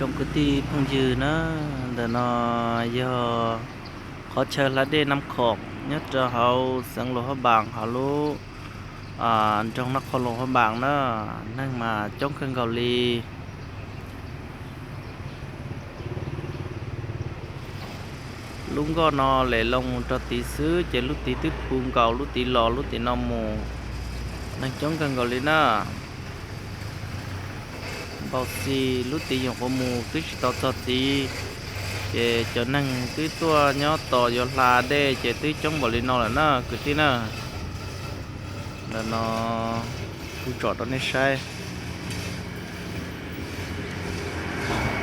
Tsoom kwv tij phooj ywg na, ntawm no yog qhov chaw hla dej Nab Khoom nyob rau hauv xeev Luas Haj Npaas hauv lub nroog Nab Khoom Luas Haj Npaas na, neeg mas coob kawg nkaus li. Lub nkoj no lem loo mus rau tid xwb ces lub tid twb puv nkaus lub tid los lub tim no mus, neeg coob kawg nkaus li na. Npaum xis lub tid nyuam qhuav mus twb tsis tau txog tid, ces cov neeg twb tuaj nyob tos yuav hla dej ces twb coob npaum li no lawm na kwv tij na. Ntawm no kuv tsom rau nej saib.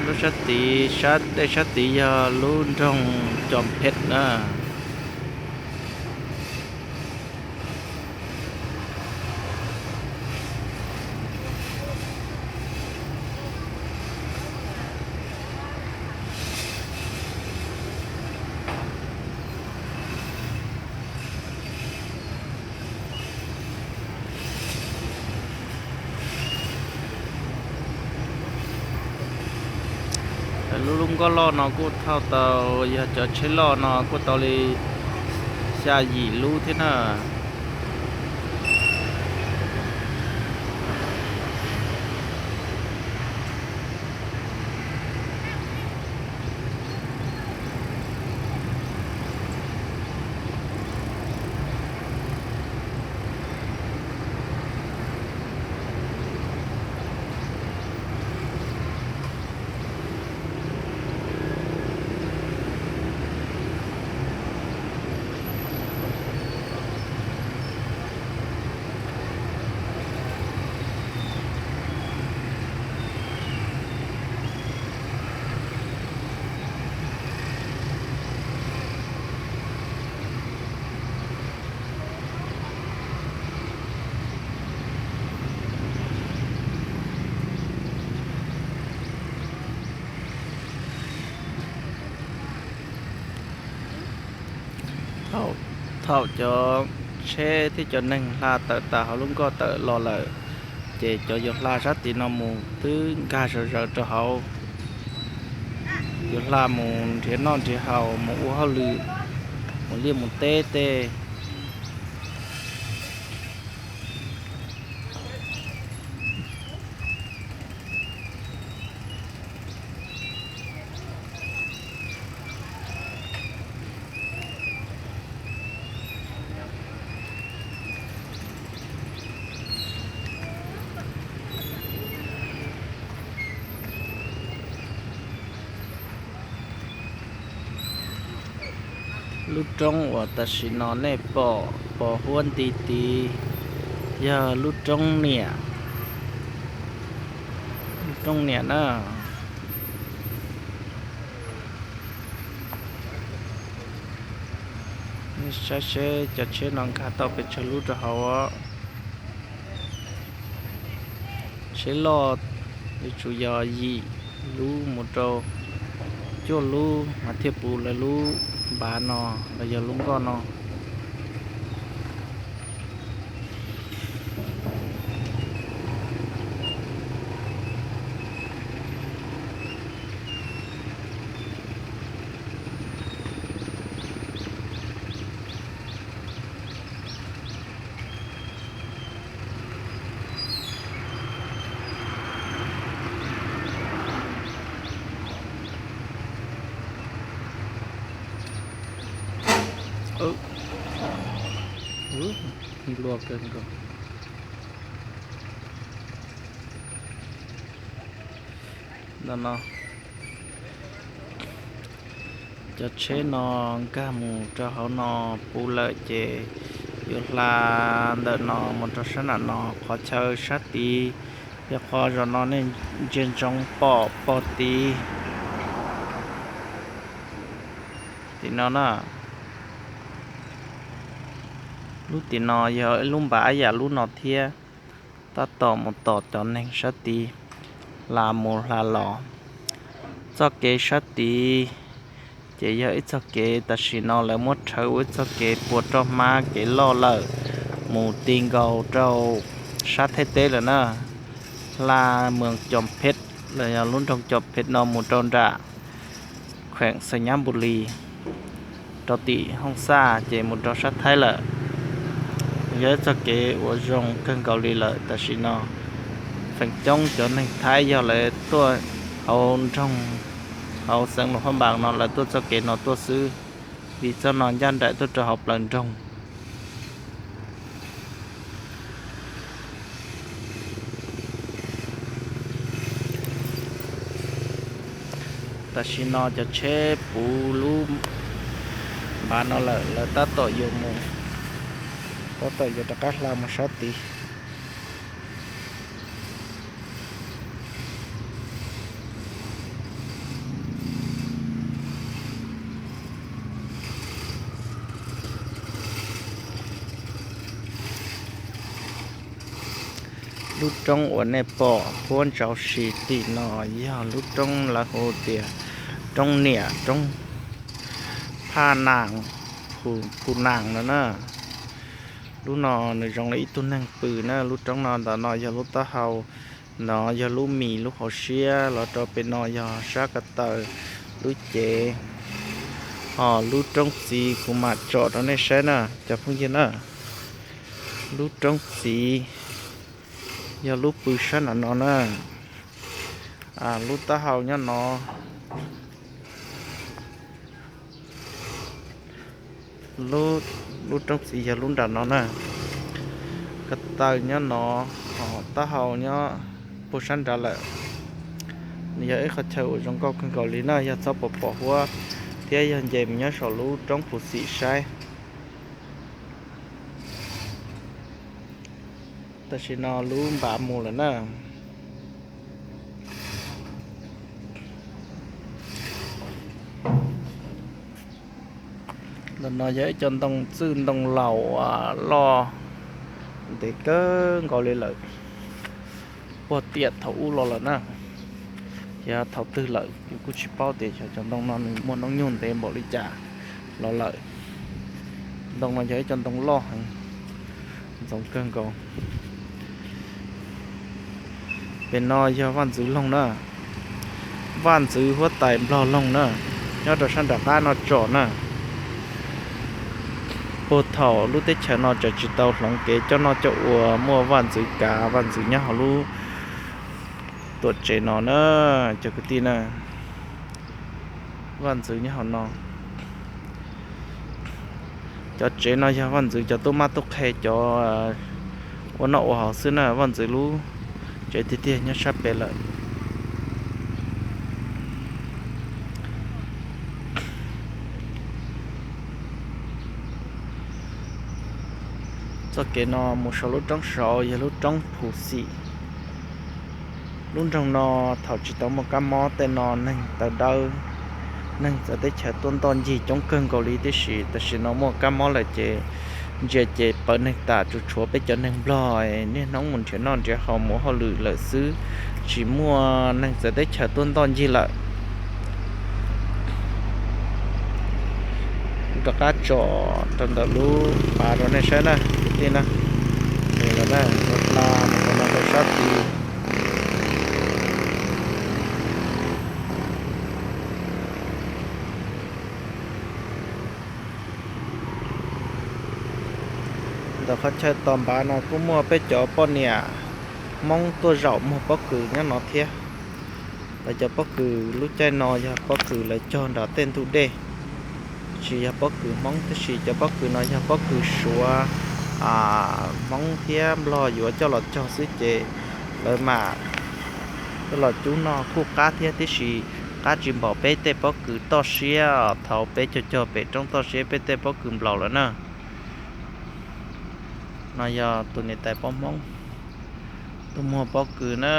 Lub sab tid, sab dej sab tid yog lub nroog Cos Phem na. Lub lub nkoj loj no kuj thauj tau, yog cov tsheb loj no kuj tau li xya yim lub thiab na. Thaum cov tsheb thiab cov neeg hla tawm tas hauv lub nkoj tawm los lawm, ces cov yuav hla sab tim no mus twb nkag zom zaws rau hauv. Yuav hla mus nrhiav noj nrhiav haus, mus ua hauj lwm, mus liaj mus teb tej. Lub roob uas tam sim no nej pom pos huab nti tid yog lub roob niam, lub roob niam na. Nej saib seb cov tsheb no nkag tau pes tsawg lub rau hauv. Tsheb loj yuav tsum yog yim lub mus rau cuaj lub mas thiaj puv lawv lub npav no los yog lub nkoj no. Nplua kawg nkaus. Ntawm no, cov tsheb no nkag mus rau hauv no puv lawm ces yuav hla ntawm no mus rau sab nram no, qhov chaw sab tid, yog qhov zos no nej ntsia ntsoov pom pog tid. Tim no na, lub tim no yog ib lub npav ib yam lub no thiab, tab tom mus tom cov neeg sab tid hla mus hla los. Txoj kev sab tid ces yog ib txoj kev tam sim no lawv muab rhawv ua ib txoj kev puas roj hmab kev loj lawm, mus ti nkaus rau sab Thaib teb lawm na. Hla Moos Coom Phej Los yog lub nroog Cov Phem no mus rau nram kheem Xeem Nyab Npus Lis, rau tim Hooj Xaj ces mus rau sab Thaib lawm. Yog ib txoj kev uas zoo kawg nkaus li lawm. Tam sim no feem coob cov neeg Thaib yog lawv tuaj hauv nroog, hauv xeev Luam Phab Npaas no lawv tuaj txoj kev no tuaj xwb, vim txoj no ncaj nraim tuaj rau hauv plawv nroog. Tam sim no cov tsheb puv lub npav no lawm, lawv tab tom yuav mus, tab tom yuav rov qab hla mus sab tid. Lub roob uas nej pom puab ntsaus si tim no yog lub roob lawv hu tias roob niam, roob Phaj Naas, Phu Naas no na. Lub no nws zoo li ib tug neeg pw na. Lub roob no ntawm no yog lub taub hau, no yog lub mis lub hauv siab, los rau pem no yog sab ko taw lub cev. Ho lub roob txiv kuv mam tsom rau nej saib na cov phooj ywg na. Lub roob txiv yog lub pw sab nram no na. Lub taub hau nyob no, lub roob txiv yog lub nram no na. Ko taw nyob no, ho taub hau nyob puag sab nrad lawm. Nws yog ib qhov chaw uas zoo nkauj kawg nkaus li na, yog txhob pom pom huab thiab yog nce mus nyob saum lub roob Phu Xim saib. Tam sim no lub npav mus lawm na. Ntawm no yog ib co ntoo txwj ntoo laus loj ntev kawg nkaus li lawm, puag tiam thaum ub los lawm na. Yog thaum twg lawm yus kuj tsis paub tias xyov cov ntoo no nws muaj hnub nyoog ntev npaum li cas los lawm. Ntoo no yog ib co ntoo loj heev, ntxoov kawg nkaus. Pem no yog vaj ntxwv Loog na, vaj ntxwv huab tais Nplog Loog na, nyob rau sab nram qab no tsom na. Puag thaum lub teb chaws no tseem tsis tau hloov kev coj noj coj ua, muaj vaj ntxwv kav, vaj ntxwv nyob hauv lub tuam tsev no na, cov kwv tij na. Vaj ntxwv nyob hauv no. Cov tsev no yog vaj ntxwv cov tub mab tub qhe cov ua noj ua haus xwb na, vaj ntxwv lub tsev tiag tiag nyob sab pem lawm. Txoj kev no mus saum lub roob saud yog lub roob Phu Xim. Lub nroog no thaum tsis tau muaj kab mob tej no neeg tawv dawb, neeg txawv teb chaws tuaj ntoj ncig coob kawg nkaus li tib si. Tam sim no muaj kab mob lawm ces ntsia ces pawv neeg tas, tsuas tshuav peb cov neeg Nplog niaj hnub mus nrhiav noj nrhiav haus mus hauj lwm lawm xwb, tsis muaj neeg txawv teb chaws tuaj ntoj ncig lawm. Kuv rov qab tsom rau ntawm lub pav rau nej saib na kwv tij na. Mus lawm na, mus hla mus rau no rau sab tid. Ntawm qhov chaw tos npav no kuj muaj peb cov poj niam Hmoob tuaj zaum muag pob kws nyob no thiab. Lawv cov pob kws lub caij no yog pob kws lawv cog nram tej ntug dej, tsis yog pob kws Hmoob, tab sis cov pob kws no yog pob kws Suav, Hmoob thiab Nplog yuav coj los cog xwb ces lawv mam coj los cub noj kuj qab thiab, tiam sis qab tsis npaum peb tej pob kws toj siab thaum peb cog cog pem roob toj siab peb tej pob kws nplaum lawm na. No yog tus niam tais poj Hmoob tuaj muag pob kws na.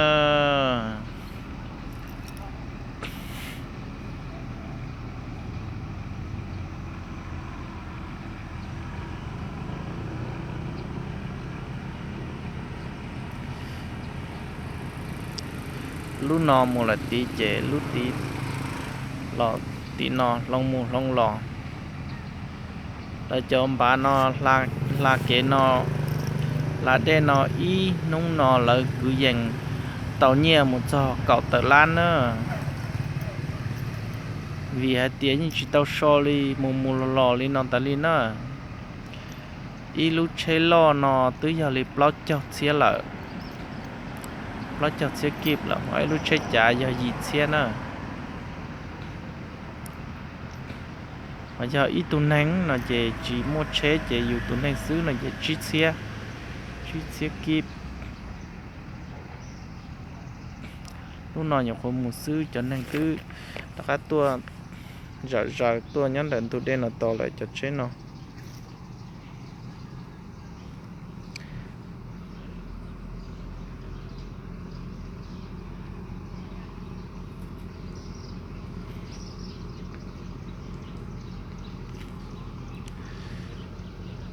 Lub no mus lawm tid ces lub tid los tim no hloov mus hloov los. Lawv cov npav no hla kev no, hla dej no ib hnub no lawv kwv yees tau nyiaj mus txog kaum tawm lab na. Vim hais tias yeej tsis tau so li, mus mus los los li no tas li na. Ib lub tsheb loj no twb yog li plaub caug txhiab lawm, plaub caug txhiab kib lawm, ho ib lub tsheb cav yog yim txhiab na. Ho yog ib tug neeg no ces tsis muaj tsheb ces yus tus neeg xwb no ces tsib txhiab, tsib txhiab kib. Lub no nyuam qhuav mus xwb, cov neeg twb rov qab tuaj zawm zaws tuaj nyob ntawm ntug dej no tos lawm cov tsheb no.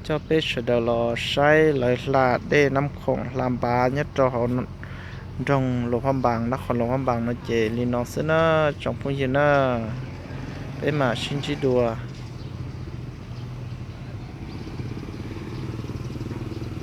Coj peb sawv daws los saib lawv hla dej Nab Khoom hla npav nyob rau hauv nroog Luas Phaj Npas, nab qhov Luas Phaj Npas no ces li no xwb na tsoom phooj ywg na. Peb mam sib ntsib dua.